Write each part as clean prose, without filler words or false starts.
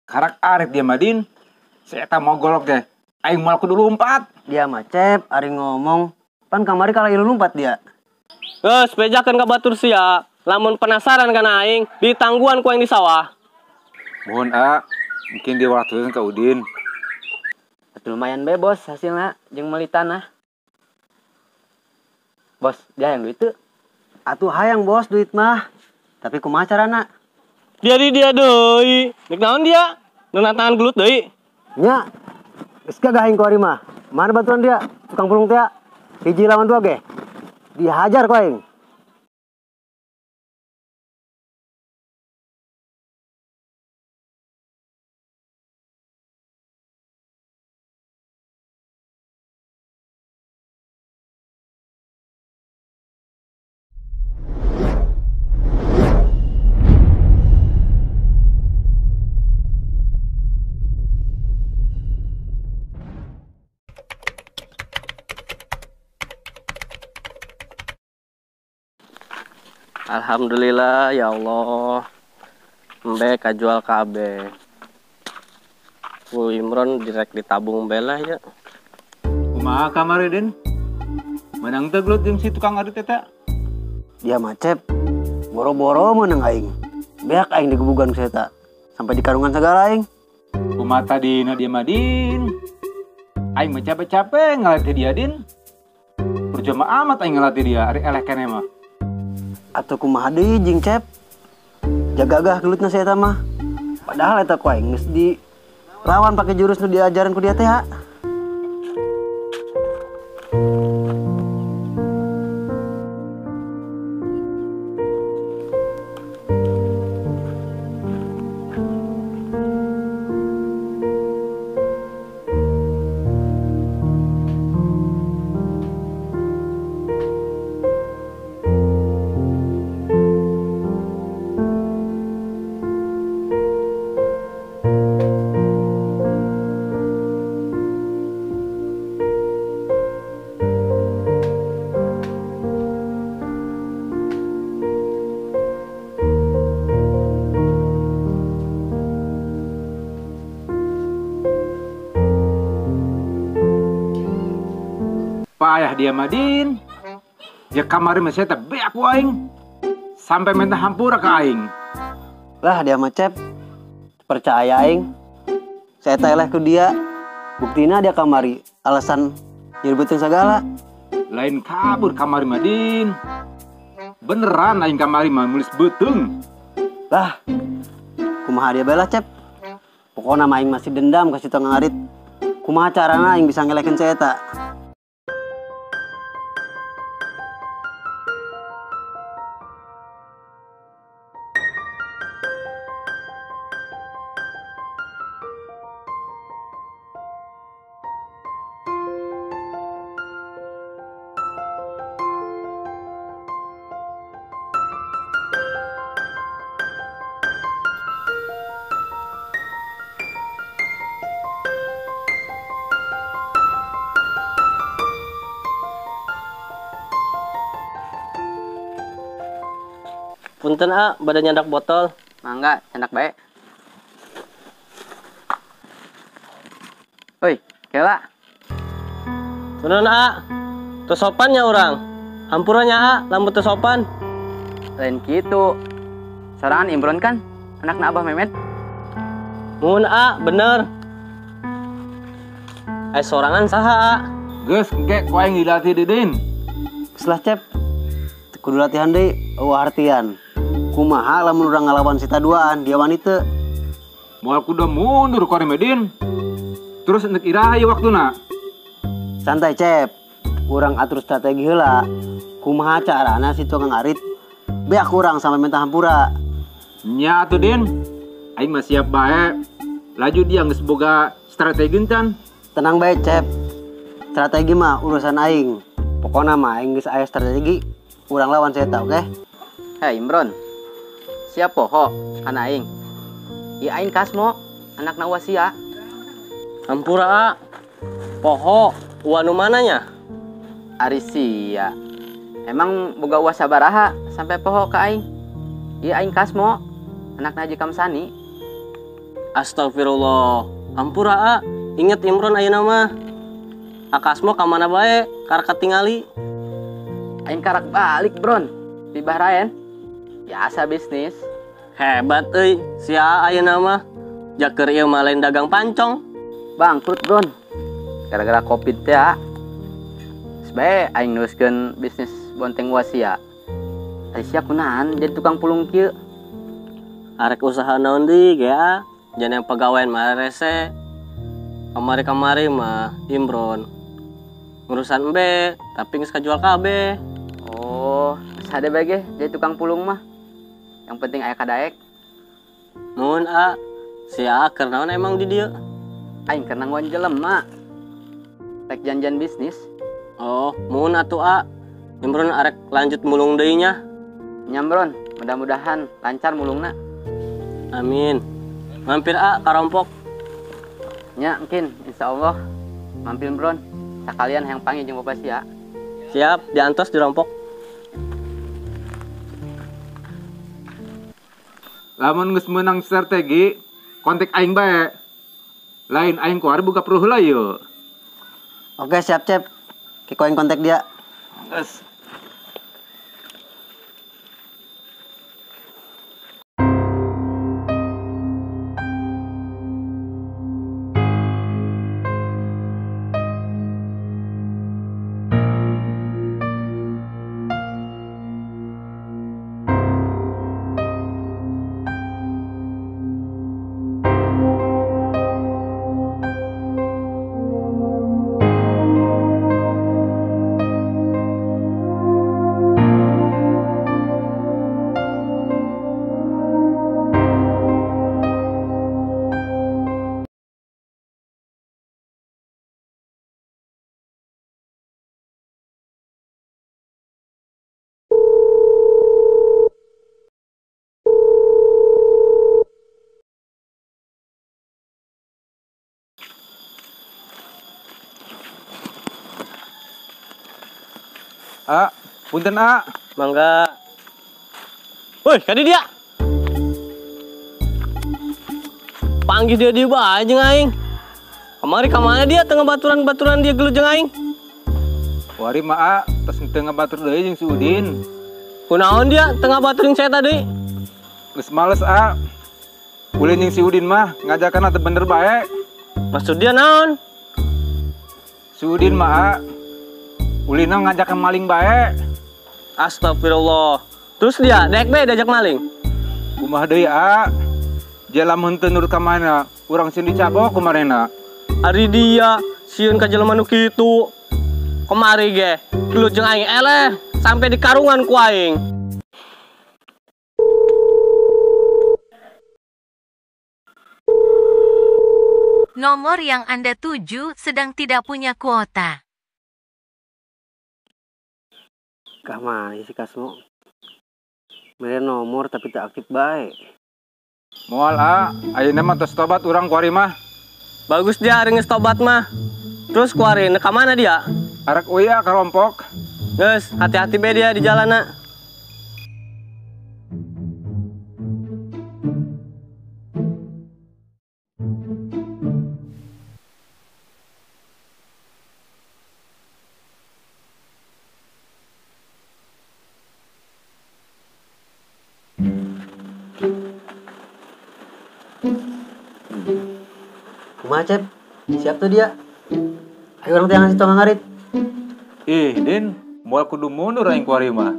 Karak arit dia mah Din. Si eta mogolok teh. Aing moal kudu lompat. Dia mah Cep, ari ngomong. Pan kamari kalah ilu lompat dia. Geus bejakeun ka batur sia. Lamun penasaran kana aing, ditangguan ku aing di sawah. Mohon A, mungkin dia waktu ka Udin. Atuh lumayan bae bos hasilna jeung meuli tanah. Bos, dia hayang duit teu? Atuh hayang bos duit mah. Tapi kumaha carana? Dia di dia deui. Nek naon dia? Nu nantangan gelut deui. Nya. Geus gagah aing ku ari mah. Mana baturan dia? Tukang pulung teh. Hiji lawan dua ge. Dihajar ku aing. Alhamdulillah ya Allah. Embe kajual kabeh. Ku Imron direk ditabung bela ya. Kumaha kamari Din? Menang teu gelut jeung si tukang arit eta? Dia mah Cep. Boro-boro menang aing. Beak aing digebugan ku eta. Sampai di karungan segala aing. Kumaha tadina dia mah Din? Aing mah capek-capek ngalatih dia Din. Percuma amat aing ngalatih dia ari eleh keneh mah. Atau kumaha deui jeung Cep. Jagagah gelutna si eta mah. Padahal eta ku aing geus di lawan pakai jurus nu diajaran ku dia teh ha. Payah dia mah Din. Ya kamari mah saya beak ku aing. Sampai minta hampura ka aing. Lah dia mah Cep. Percaya aing. Saya eleh ku dia. Buktina dia kamari alasan nyerbutin segala. Lain kabur kamari mah Din. Beneran aing kamari mah mulis beuteung. Lah kumaha dia bae lah Cep. Pokona mah aing masih dendam ka si tukang arit. Kumaha carana aing bisa ngelekeun si eta? Punten A, badan nyandak botol. Mangga, nyandak bae. Oi, kela. Punten A, teu sopannya urang. Hampuranya A, lamun teu sopan. Lain kitu. Sorangan Imron kan, anakna Abah Memet. Mun A, bener. Ai sorangan saha A? Geus engke ku aing dilatih Didin. Geus lah Cep. Kudu latihan deui, eueuh artian. Kumaha lamun urang ngalawan sita duaan, dia wani teu. Moal kudu mundur ku ari Medin. Terus endek iraha ieu waktuna? Santai Cep. Urang atur strategi heula. Kumaha carana si tukang arit beak urang sampai minta hampura. Nya atuh Din. Aing mah siap bae. Laju dia geus boga strategi can. Tenang bae Cep. Strategi mah urusan aing. Pokona mah aing geus aya strategi urang lawan saya oke? Okay? Hei Imron. Siap poho kana aing. Ieu aing Kasmo, anakna Wasia. Hampura A. Poho, uwa nu mananya? Ari sia. Emang boga uwa sabaraha sampai poho ka aing? Ieu aing Kasmo, anakna Haji Kamsani. Astagfirullah. Hampura a, inget Imron ayeuna mah. Akasmo ka mana bae, karak katingali. Aing karak balik, Bron. Di Bahrain. Biasa bisnis. Hebat euy, si A ayeuna mah. Jaker ieu mah lain dagang pancong. Bangkrut, Bron. Gara-gara Covid teh, a. Geus bae aing neruskeun bisnis bonteng wasia. Ari sia kunaon jadi tukang pulung kieu? Arek usaha naon deui ge, a? Jangan yang pegawaian mah rese. Kamari-kamari mah Imron ngurusan embe, tapi geus kajual kabeh. Oh, sade bae ge jadi tukang pulung mah. Yang penting aya kadaek. Mun a, si A keur naon emang di dieu? Aing keur nangguan jelema. Rek janjian bisnis. Oh, mun atuh a. Imron arek lanjut mulung deui nya. Nya Bron, mudah-mudahan lancar mulungna. Amin. Mampir a karompok. Nya mungkin insyaallah mampir Bron. Sakalian hayang panggil jeung bapak sia. Siap, diantos dirompok. Lamun geus meunang strategi, kontak aing bae. Lain aing kuari buka perlu heula yeuh. Oke, siap, Cep. Kiko aing kontak dia. Geus. A, punten A. Mangga. Woi, kadi dia. Panggil dia di bae jeung aing. Kamari ka mana dia tengah baturan-baturan dia gelut jeung aing. Wari mah A, tos teu ngabatur deui jeung si Udin. Kunaon dia tengah baturin saya tadi? Geus males A. Ulin jeung si Udin mah ngajakan teu bener bae. Maksud dia naon? Si Udin mah A. Ulina ngajakan maling bae. Astagfirullah. Terus dia dek bae diajak maling. Kumaha deui A? Dia lamun teu nurut ka mana, urang sieun dicabok kumarena. Ari dia sieun ka jelema nu kitu. Kemari ge, gelut jeung aing eleh sampai di karungan ku aing. Nomor yang Anda tuju sedang tidak punya kuota. Kah mana si Kasmo? Mere nomor tapi tak aktif bae. Moal a, ayeuna mah tos tobat urang kuari mah. Bagus dia ari geus tobat mah. Terus kuari ka mana dia? Arek uya ka rompok. Geus, hati-hati be dia di jalanna. Kumaha, Cep? Siap tuh dia. Ayo urang teh ngasih tong ngarit. Ih, Din, moal kudu mundur aing kuari mah.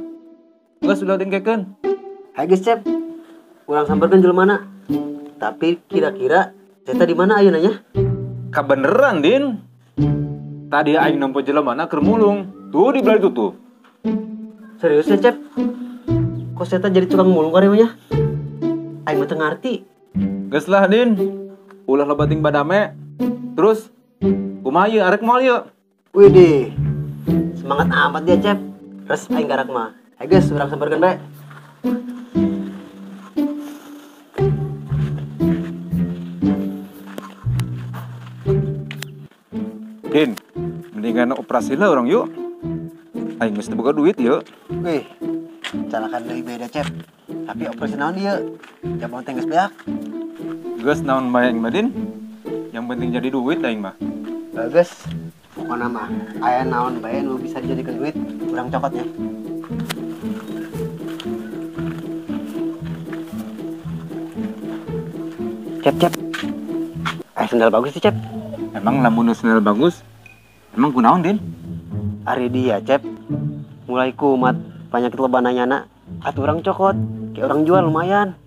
Geus ulah dengkekeun. Hayu geus, Cep. Urang samperkeun jelemana. Tapi kira-kira eta di mana ayeuna nya? Kabeneran, Din. Tadi aing nempo jelemana keur mulung. Tuh di belah itu tuh. Serius ya, Cep? Kok eta jadi tukang mulung kuari mah nya? Aing mah teu ngarti. Geus lah, Din. Ulah loba ting badame. Terus kumaha ieu arek moal ieu? Widih. Semangat amat dia, Cep. Res aing garak mah. Hayu geus urang samperkeun bae. Din, mendingan operasi lah orang yuk. Aing geus teu boga duit yuk. Wih, calakan deui beda, Cep. Tapi operasi naon ieu? Jabang teh geus beak. Geus naon bae aing mah, Din. Yang penting jadi duit aing mah. Bagus. Pokona mah aya naon bae nu bisa dijadikan duit, urang cokotnya. Cep, cep. Sendal bagus sih, Cep. Emang lamun sendal bagus, emang kunaon, Din? Ari dia, Cep. Mulai kumat penyakit loba nanyana, atuh urang cokot, kayak orang jual lumayan.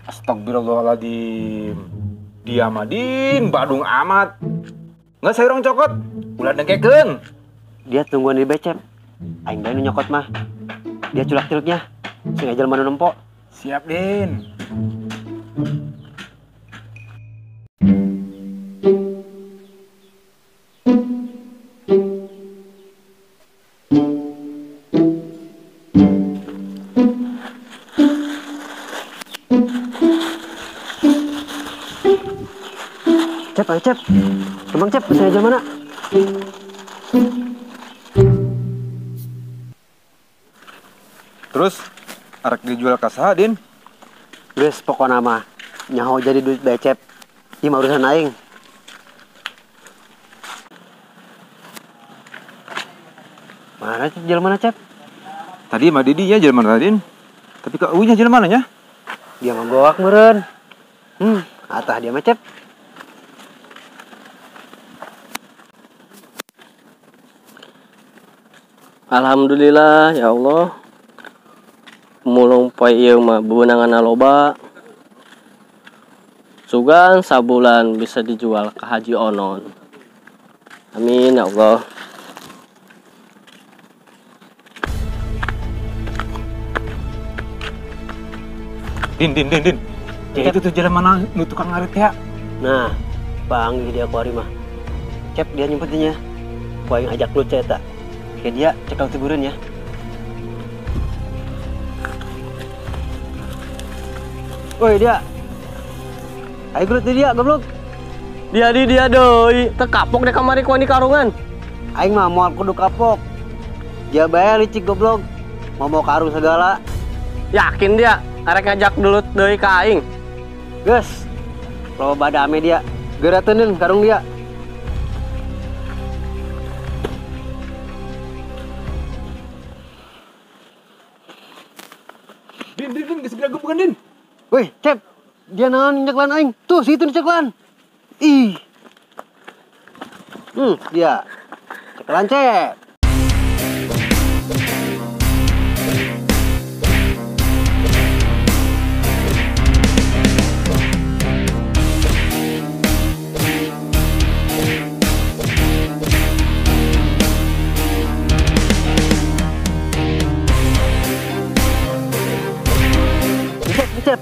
Astagfirullahaladzim. Dia mah, Din, badung amat. Nggak saya orang cokot, ulah dengkekeun. Dia tungguan di becep. Aing bae nu nyokot mah. Dia culak-culuknya, sing aja jelema nu nempo. Siap, Din. Cep, ayo Cep. Kembang Cep, saya aja mana? Terus arek dijual ka saha, Din? Geus pokona mah nyaho jadi duit bae Cep. Ieu mah urusan aing. Mana Cep jelema mana Cep? Tadi mah Didi nya jelema mana, Din? Tapi ka eueuh nya jelema mana nya? Dia mah goak meureun. Atah dia mah Cep. Alhamdulillah ya Allah. Mulung poe ieu mah bebenangan loba. Sugan sabulan bisa dijual ke Haji Onon. Amin ya Allah. Din, Din, Din, Din. Ya itu tuh jalan mana nu tukang ngarit ya? Nah, panggil dia ku ari mah. Cep dia nyempetnya. Ku aing ajak lu eta. Kayak dia cekal tiburan ya. Woi dia. Ayo gelut dia goblok. Dia di dia deui, teu kapok deh kamari ku ani karungan. Aing mah moal kudu kapok. Dia bae licik goblok. Mau mau karung segala. Yakin dia arek ngajak gelut deui ka aing. Geus. Loba badame dia. Geurateun karung dia. Din, Din, Din, geus geura bukan, Din. Woi, Cep. Dia naon nyeklan aing? Tuh, situ nyeklan. Ih. Dia. Ceklan, Cep. Cep,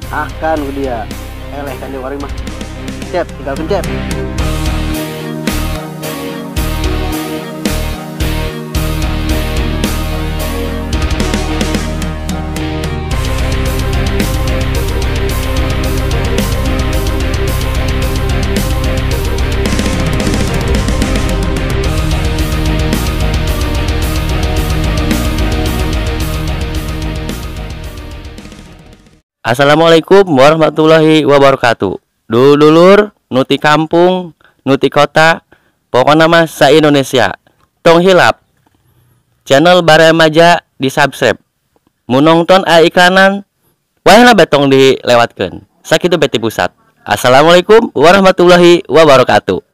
akan dia eleh kan dia mah. Cep, tinggalkan Cep. Assalamualaikum warahmatullahi wabarakatuh. Dulur nuti kampung, nuti kota, pokoknya mah sa Indonesia. Tong hilap. Channel Baremaja di subscribe. Mun nonton aya iklanan, wayahna bae tong dilewatkeun. Sakitu beti pusat. Assalamualaikum warahmatullahi wabarakatuh.